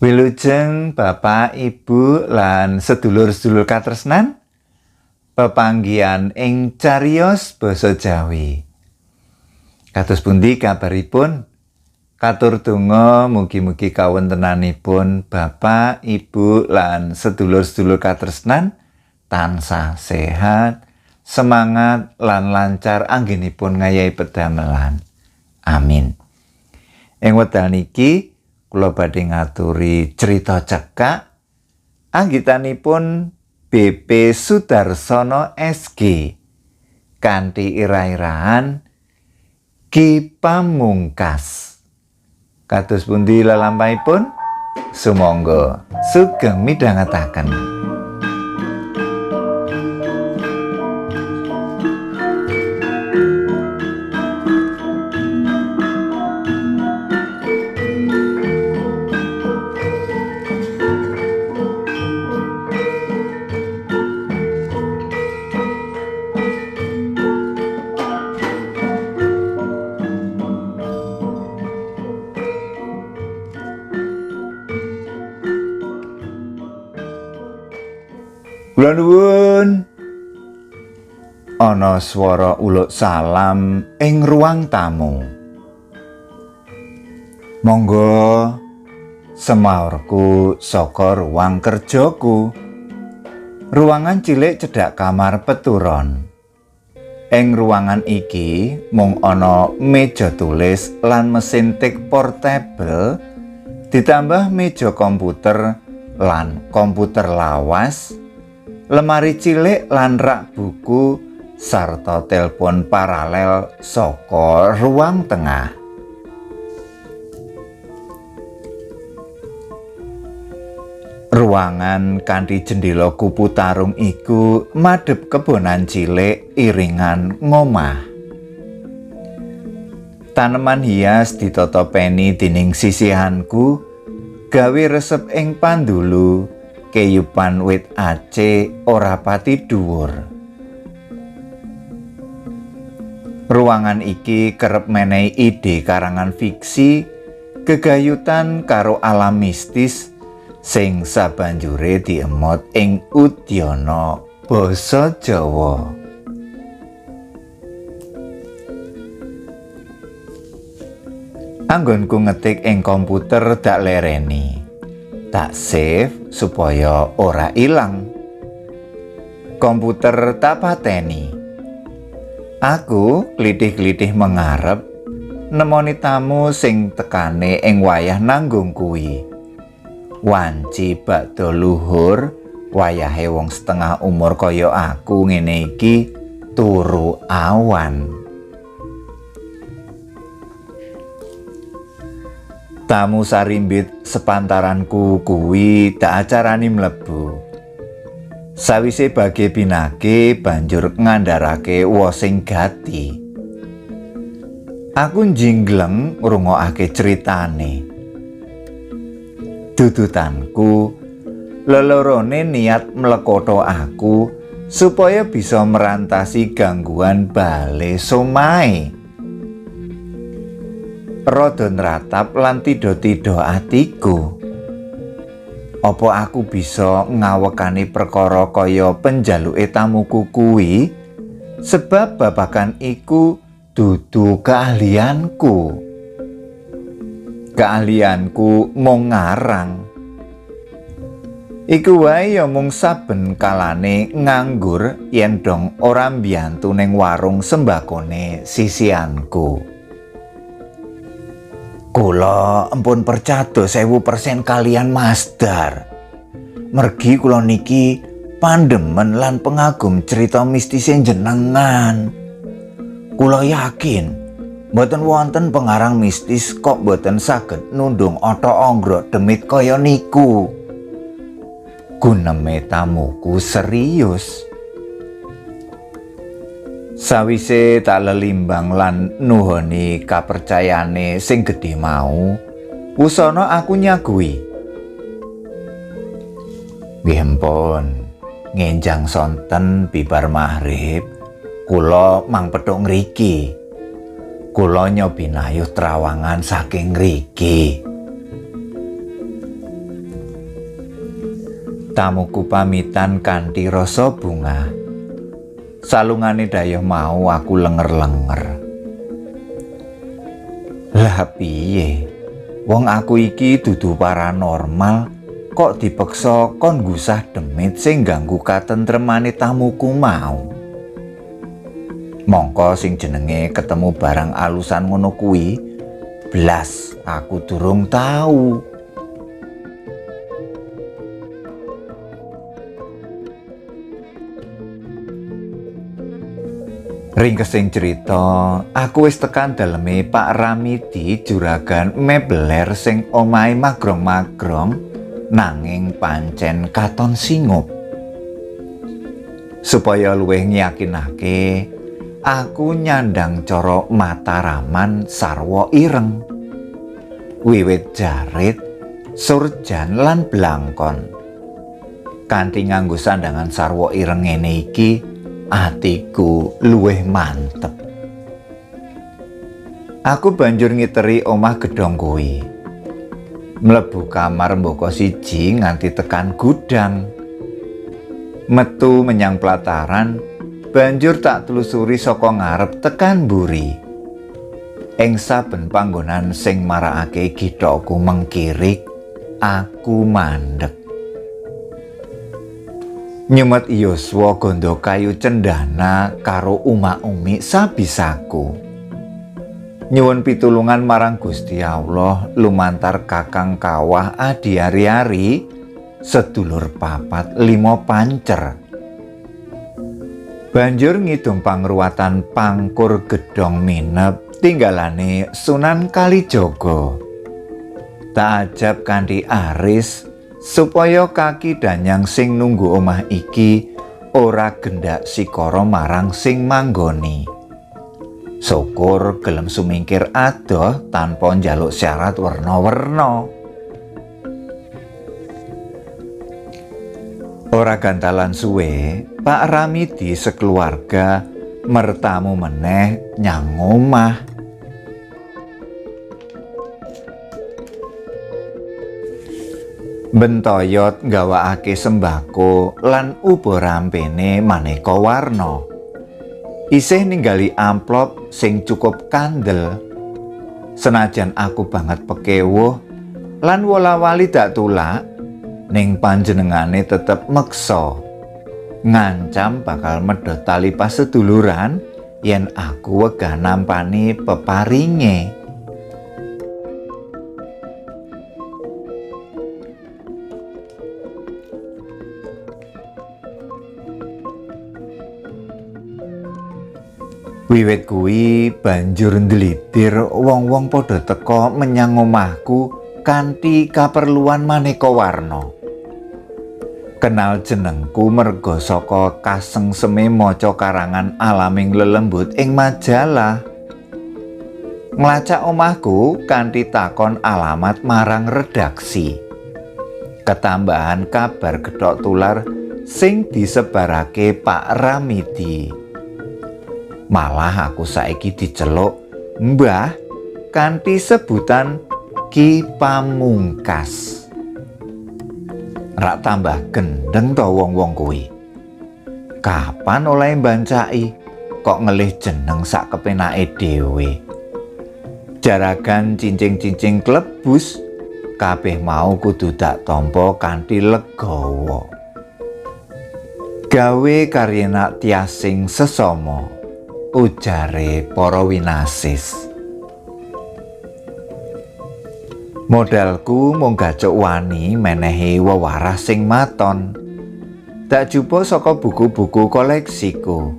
Wilujeng Bapak, Ibu lan sedulur-sedulur katresnan, pepanggihan ing cariyos basa Jawi. Kados pundi kabaripun? Katur donga mugi-mugi kawontenanipun Bapak, Ibu lan sedulur-sedulur katresnan tansah sehat, semangat lan lancar anggenipun ngayahi pedamelan. Amin. Ing wekdal niki kula badhe ngaturi crita cekak anggitanipun BP Sudarsono SG kanthi ira-iraan Ki Pamungkas. Kados pundi lelampahipun? Sumangga sugeng midhangetaken. Kula nuwun. Ana swara uluk salam ing ruang tamu. Monggo, semaurku saka ruang kerjaku. Ruangan cilik cedhak kamar peturon. Ing ruangan iki mung ana meja tulis lan mesin tik portable, ditambah meja komputer lan komputer lawas, lemari cilik lan rak buku sarta telepon paralel saka ruang tengah. Ruangan kanthi jendela kupu tarung iku madhep kebonan cilik iringan ngomah. Taneman hias ditata peni dening sisihanku gawe resep ing pandulu. Keyupan wit ace ora pati dhuwur. Ruangan iki kerep menehi ide karangan fiksi, gegayutan karo alam mistis sing sabanjure diemot ing udyana basa Jawa. Anggonku ngetik ing komputer dak lereni. Tak save supaya ora ilang. Komputer tak pateni. Aku klithih-klithih mengarep nemoni tamu sing tekane ing wayah nanggung kuwi. Wanci bakda luhur, wayahe wong setengah umur kaya aku ngene iki turu awan. Tamu sarimbit sepantaranku kuwi tak acarani mlebu. Sawise bage pinake banjur ngandharake wosing gati. Aku njinggleng ngrungokake critane. Dudutanku lelorone niat mlekotho aku supaya bisa merantasi gangguan bale somae. Rada nratap lan tidha-tidha atiku. Apa aku bisa ngawekani perkara kaya penjaluke tamuku kuwi? Sebab babagan iku dudu keahlianku. Keahlianku mung ngarang. Iku wae ya mung saben kalane nganggur yen dong ora mbiyantu ning warung sembakone sisianku. Kula empun percados 1000% kalian Mas Dar. Mergi kula niki pandemen lan pengagum cerita mistise jenengan. Kula yakin mboten wonten pengarang mistis kok mboten saged nundung othok onggrok demit kaya niku. Guneme tamuku serius. Sawise tak lelimbang lan nuhoni kapercayane sing gedhe mau, wusana aku nyagui. Nggih empun, ngenjang sonten bibar maghrib, kula mang petuk ngriki. Kula nyobi nayuh trawangan saking ngriki. Tamuku pamitan kanthi rasa bungah. Salungane dayoh mau aku lenger-lenger. Lah piye? Wong aku iki dudu paranormal, kok dipeksa kon gusah demit sing ganggu katentremane tamuku mau. Mongko sing jenenge ketemu barang alusan ngono kuwi, blas aku durung tau. Ringkesing cerita, aku wis tekan daleme Pak Ramidi juragan mebeler sing omahe magrong-magrong nanging pancen katon singup. Supaya luwih nyakinake, aku nyandang cara Mataraman sarwa ireng. Wiwit jarit, surjan lan blangkon. Kanthi nganggo sandangan sarwa ireng ngene iki, atiku luwih mantep. Aku banjur ngiteri omah gedhong kuwi. Mlebu kamar mboko siji nganti tekan gudang. Metu menyang plataran, banjur tak telusuri saka ngarep tekan mburi. Ing saben panggonan sing marakake githokku mengkirik, aku mandek. Nyumet yuswa gondo kayu cendana karo umak-umik sabisaku. Nyuwun pitulungan marang Gusti Allah lumantar kakang kawah adi ari-ari sedulur 4 5 pancer. Banjur ngidung pangruwatan pangkur gedhong minep tinggalane Sunan Kalijaga. Tak ajab kanthi aris supaya kaki danyang sing nunggu omah iki ora gendak sikara marang sing manggoni. Syukur gelem sumingkir adoh tanpa njaluk syarat werna-werna. Ora gantalan suwe, Pak Ramidi sekeluarga mertamu meneh nyang omah. Bentoyot nggawakake sembako lan uba rampene maneka warna. Isih ninggali amplop sing cukup kandel. Senajan aku banget pekewuh lan wola-wali dak tulak, ning panjenengane tetep meksa. Ngancam bakal medhot tali paseduluran yen aku wegah nampani peparinge. Wiwit kuwi banjur ndlidir wong-wong padha teka menyang omahku kanthi kaperluan maneka warna. Kenal jenengku merga saka kasengseme maca karangan alaming lelembut ing majalah. Nglacak omahku kanthi takon alamat marang redaksi. Ketambahan kabar gethok tular sing disebarake Pak Ramidi. Malah aku saiki diceluk Mbah kanthi sebutan Ki Pamungkas. Rak tambah gendeng to wong-wong kuwi. Kapan oleh mbancaki kok ngelih jeneng sak kepenake dhewe. Jaragan cincing-cincing klebus kabeh mau kudu dak tampa kanthi legawa. Gawe karyana tiasing sesama, ujare para winasis. Modalku mung gacok wani menehi wewarah sing maton. Tak jupo saka buku-buku koleksiku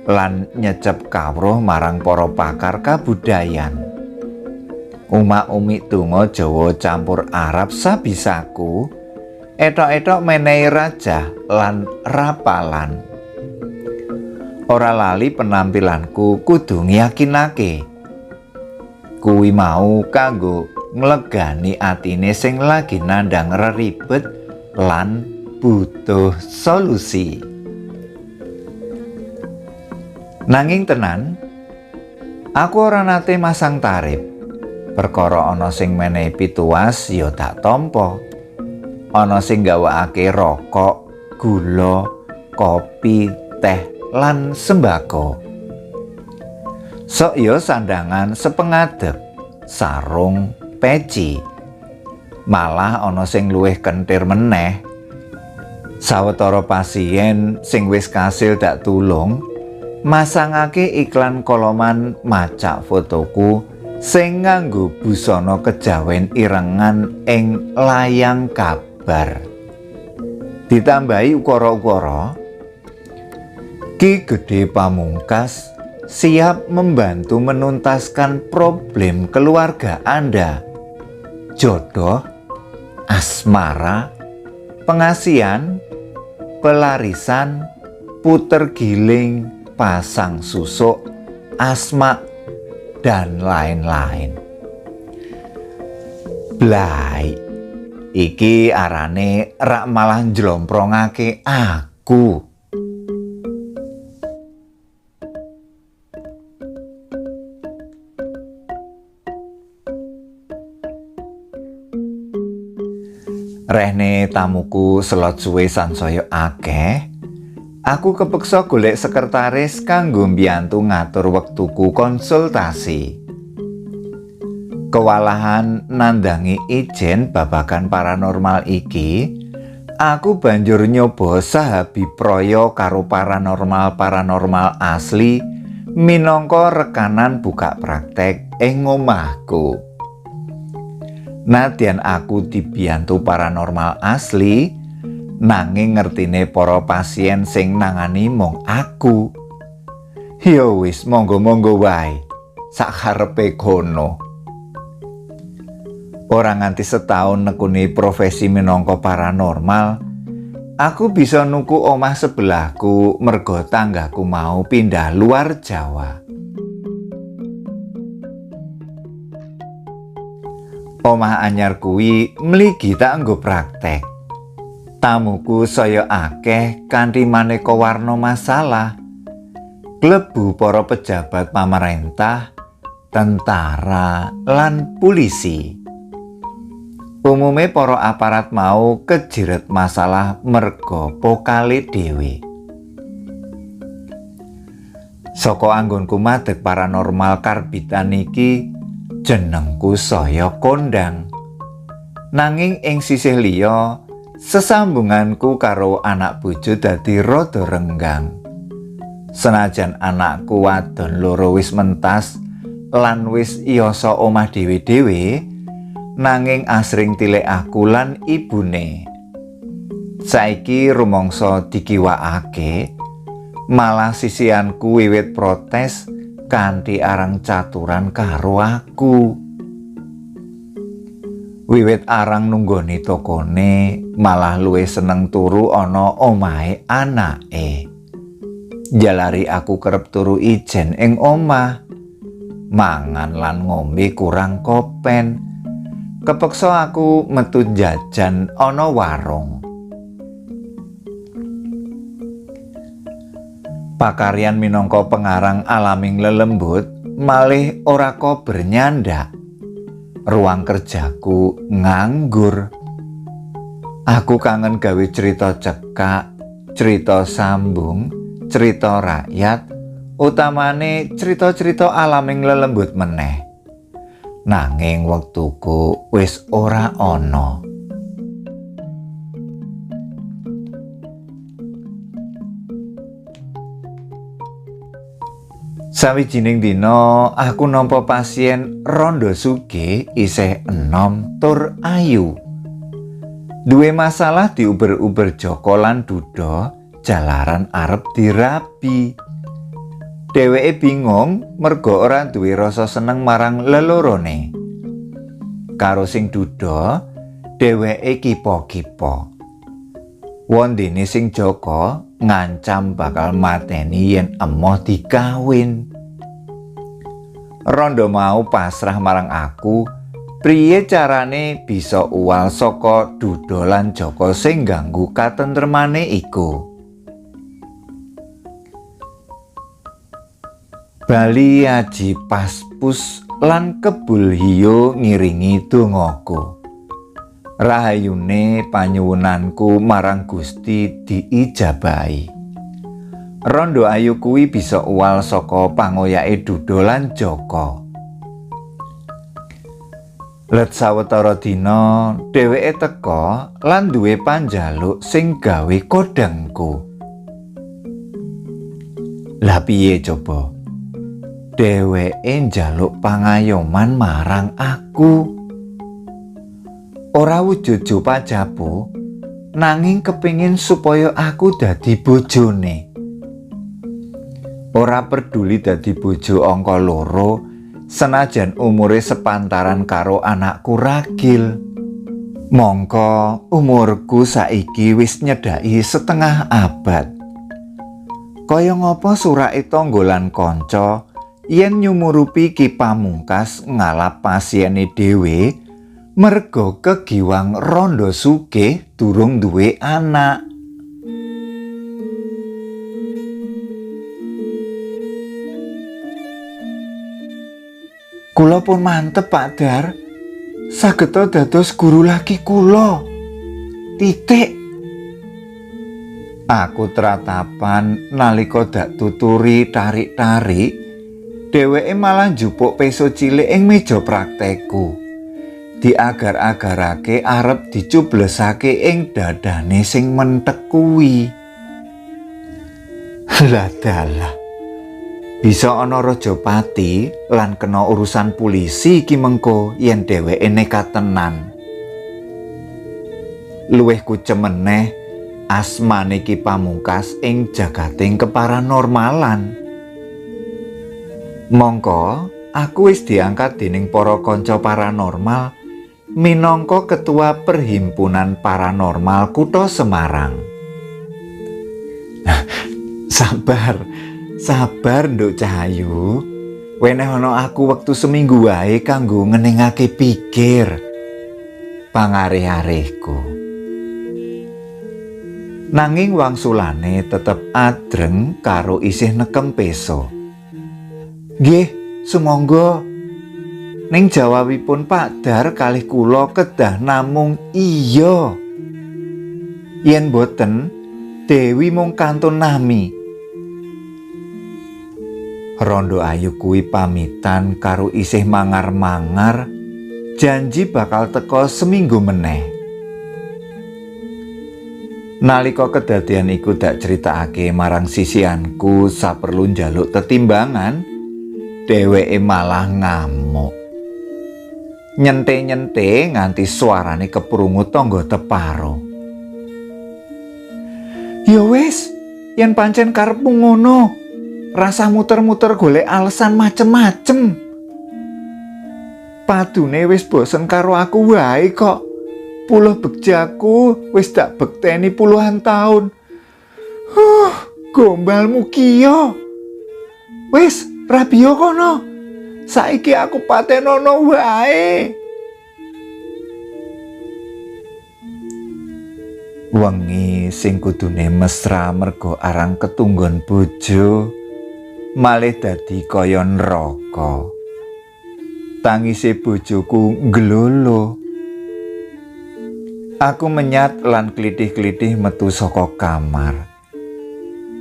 lan nyecep kawruh marang para pakar kabudayan. Umak-umik donga Jawa campur Arab sabisaku, etok-etok menehi rajah lan rapalan. Ora lali penampilanku kudu ngiyakinake. Kuwi mau kanggo nglegani atine sing lagi nandhang reribet lan butuh solusi. Nanging tenan, aku ora nate masang tarif. Perkara ana sing menehi pituas ya tak tampa. Ana sing gawakake rokok, gula, kopi, teh lan sembako. Sok ya sandangan sepengadeg, sarung, peci. Malah ana sing luwih kentir meneh. Sawetara pasien sing wis kasil dak tulung masangake iklan koloman macak fotoku sing nganggo busana kejawen irengan ing layang kabar. Ditambahi ukara-ukara, Ki Gede Pamungkas siap membantu menuntaskan problem keluarga Anda, jodoh, asmara, pengasihan, pelarisan, puter giling, pasang susuk, asma, dan lain-lain. Blai, iki arane rak malah njlomprongake aku. Rehne tamuku selot suwe sansaya akeh, aku kepeksa golek sekretaris kanggo mbiyantu ngatur wektuku konsultasi. Kewalahan nandangi ijen babagan paranormal iki, aku banjur nyoba sahabipraya karo paranormal-paranormal asli minangka rekanan buka praktek ing omahku. Nadyan aku dibiyantu paranormal asli, nanging ngertine para pasien sing nangani mung aku. Ya wis, monggo-monggo wae, sakarepe kono. Ora nganti setahun nekuni profesi minangka paranormal, aku bisa nuku omah sebelahku mergo tanggaku mau pindah luar Jawa. Omah anyar kuwi mligi tak nggo praktek. Tamuku saya akeh kanthi maneka warna masalah. Klebu para pejabat pamarentah, tentara, lan polisi. Umume para aparat mau kejiret masalah merga pokale dhewe. Saka anggonku madeg paranormal karbitan iki, jenengku saya kondang. Nanging ing sisih liya, sesambunganku karo anak bojo dadi rada renggang. Senajan anakku wadon loro wis mentas lan wis yasa omah dhewe-dhewe, nanging asring tilik aku lan ibune. Saiki rumangsa dikiwakake, malah sisianku wiwit protes kanthi arang caturan karo aku. Wiwit arang nunggoni tokone, malah luwih seneng turu ana omahe anake. Jalari aku kerep turu ijen ing omah, mangan lan ngombe kurang kopen. Kepeksa aku metu jajan ana warung. Pakaryan minangka pengarang alaming lelembut malih ora kober nyandak. Ruang kerjaku nganggur. Aku kangen gawe cerita cekak, cerita sambung, cerita rakyat, utamane cerita-cerita alaming lelembut meneh. Nanging wektuku wis ora ana. Sawijining dina aku nampa pasien rondo sugih isih enom tur ayu. Duwe masalah diuber-uber Joko lan Duda jalaran arep dirabi. Dheweke bingung mergo ora duwe rasa seneng marang lelorone. Karo sing duda, dheweke kipa-kipa. Wondene sing Joko ngancam bakal mateni yen emoh dikawin. Rondo mau pasrah marang aku, priye carane bisa uwal saka Duda lan Joko sing ganggu katentremane iku. Bali aji paspus lan kebul hiyo ngiringi dongaku. Rahayune panyuwunanku marang Gusti diijabahi. Rondo ayu kuwi bisa uwal saka pangoyake Duda lan Jaka. Let sawetara dina dheweke teka lan duwe panjaluk sing gawe kodhengku. Lah piye coba? Dheweke njaluk pangayoman marang aku. Ora wujud jopa-japo, nanging kepingin supaya aku dadi bojone. Ora peduli dadi bojo angka 2, senajan umure sepantaran karo anakku Ragil. Mongko umurku saiki wis nyedhaki setengah abad. Kaya ngapa surake tangga lan kanca yen nyumurupi Ki Pamungkas ngalap pasiene dhewe merga kegiwang rondo sugih durung duwe anak. Kula pun mantep Pak Dar, sageta dados guru laki kula. Titik. Aku tratapan nalika dak tuturi tarik-tarik, dheweke malah njupuk peso cilik ing meja praktekku. Diagar-agarake arep dicublesake ing dadane sing mentek kuwi. Lah dalah. Bisa ana Rajapati lan kena urusan polisi iki mengko yen dheweke nekat tenan. Luwih kucem meneh asmane Ki Pamungkas ing jagating keparanormalan. Mongko aku wis diangkat dening para kanca paranormal minangka ketua Perhimpunan Paranormal Kutha Semarang. Sabar, sabar Nduk Cahayu. Weneh ana aku wektu seminggu wae kanggo ngeningake pikir pangarih-arihku. Nanging wangsulane tetep adreng karo isih nekem peso. Nggih, sumangga. Ning jawabipun Pak Dar kalih kula kedah namung iya. Yen boten, Dewi mung kantun nami. Rondo ayu kuwi pamitan karo isih mangar-mangar, janji bakal teka seminggu meneh. Nalika kedadian iku dak critakake marang sisianku saperlu njaluk tetimbangan, dheweke malah ngamuk. Nyente-nyente nganti suarane keprungu tangga teparo. Ya wis, yen pancen karepmu ngono, rasah muter-muter golek alasan macem-macem. Padune wis bosen karo aku wae kok. Puluh begjaku wis dak bekteni puluhan tahun. Gombalmu kiyo. Wis, rabiyo kono. Saiki aku patenono wae. Wengi sing kudune mesra mergo arang ketunggon bojo malih dadi kaya neraka. Tangise bojoku nglolo. Aku menyat lan klithih-klithih metu saka kamar.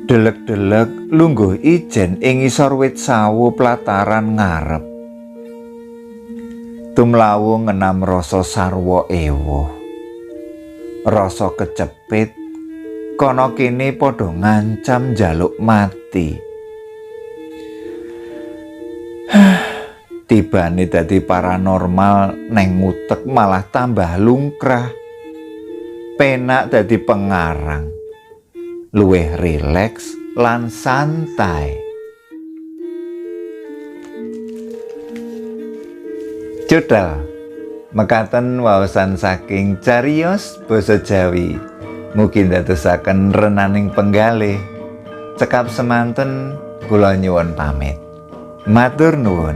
Delek-delek lungguh ijen ing ngisor wit sawo plataran ngarep. Tumlawu ngenam rasa sarwa ewuh. Rasa kecepit kono kene padha ngancam njaluk mati. Tibane dadi paranormal neng ngutek malah tambah lungkrah. Penak dadi pengarang. Luwih rileks lan santai. Cudhel mekaten waosan saking cariyos basa Jawi. Mugi ndadosaken renaning penggalih. Cekap semanten kula nyuwun pamit. Matur nuwun.